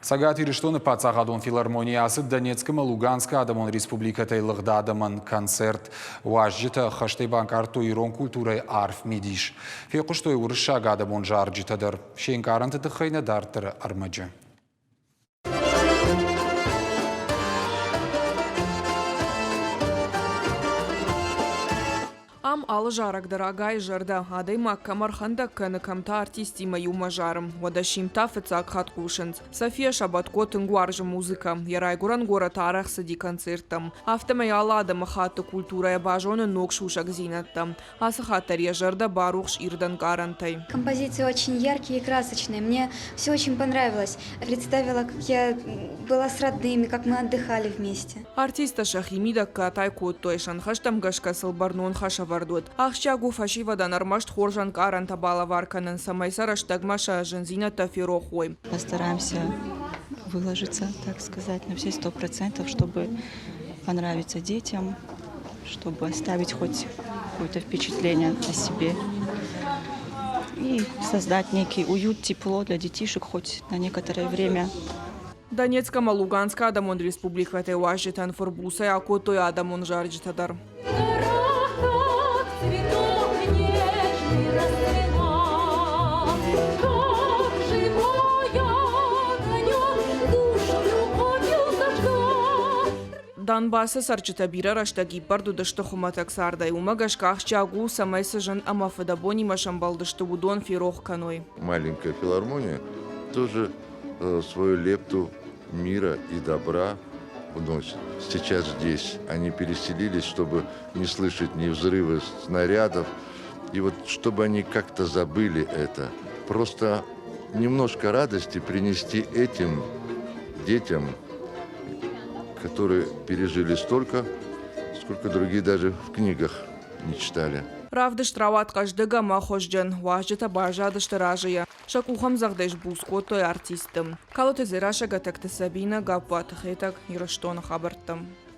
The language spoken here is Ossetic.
Цӕгат Ирыстоны паддзахадон филармонийы ацыд Донецк ӕмӕ Луганскы адӕмон республикӕтӕй лыгъд адӕмӕн концерт. Уазджытӕ ӕххӕстӕй банкъардтой ирон культурӕйы арф мидис. Фехъуыстой уырыссаг адӕмон зарджытӕ дӕр. Се нкъарӕнты тыххӕй нӕ дарддӕры ӕрмӕджы. Ам алы зарӕг дӕр агайы зӕрдӕ, адӕймаг кӕм ӕрхӕндӕг кӕны, кӕм та артистимӕ иумӕ зары. Уӕдӕ Симд та фыццаг хатт хъусынц. София Шабатко тынг уарзы музыкӕ. Йӕ райгуырӕн горӕты арӕх цыди концерттӕм. Афтӕмӕй алы адӕмыхатты культурӕйӕ базоны ног сусӕгдзинӕдтӕ. Ацы хатт дӕр йӕ зӕрдӕ барухс ирд ӕнкъарӕнтӕй. Композиции очень яркие и красочные. Мне все очень понравилось. Представила, как я была с родными, как мы отдыхали вместе. Артисттӕ сӕхимидӕг катай кодтой, сӕ ныхӕстӕм гӕсгӕ сыл бӕрнон хӕс ӕвӕрд уыд. Ахсджиаг у фӕсивӕдӕн ӕрмӕст хорз ӕнкъарӕнтӕ балӕвар кӕнын, цӕмӕй сӕ рӕстӕгмӕ сӕ зындзинӕдтӕ ферох уой. Постараемся выложиться, так сказать, на все 100%, чтобы понравиться детям, чтобы оставить хоть какое-то впечатление о себе и создать некий уют, тепло для детишек хоть на некоторое время. Донецк ӕмӕ Луганскы адӕмон республикӕтӕй уазджытӕн фырбуцӕй акодтой адӕмон зарджытӕ дӕр. Донбассы цӕрджытӕ бирӕ рӕстӕг иппӕрд уыдысты хуымӕтӕг цардӕй. Уымӕ гӕсгӕ ахсджиаг у, цӕмӕй цы зын ӕмӕ фыдӕбонимӕ сӕмбӕлдысты, уыдон ферох кӕной. Маленькая филармония тоже свою лепту мира и добра вносит. Сейчас здесь они переселились, чтобы не слышать ни взрывы снарядов, и вот чтобы они как-то забыли это. Просто немножко радости принести этим детям, которые пережили столько, сколько другие даже в книгах не читали. Равдыст рауад хъӕздыг ӕмӕ хуызджын. Уазджытӕ баззадысты разыйӕ. Сӕ къухӕмдзӕгъдӕй сбуц кодтой артистты. Калоты Дзерассӕ, Гӕтӕгты Сабинӕ, Гаппуаты Хетӕг, Ирыстоны хабӕрттӕ.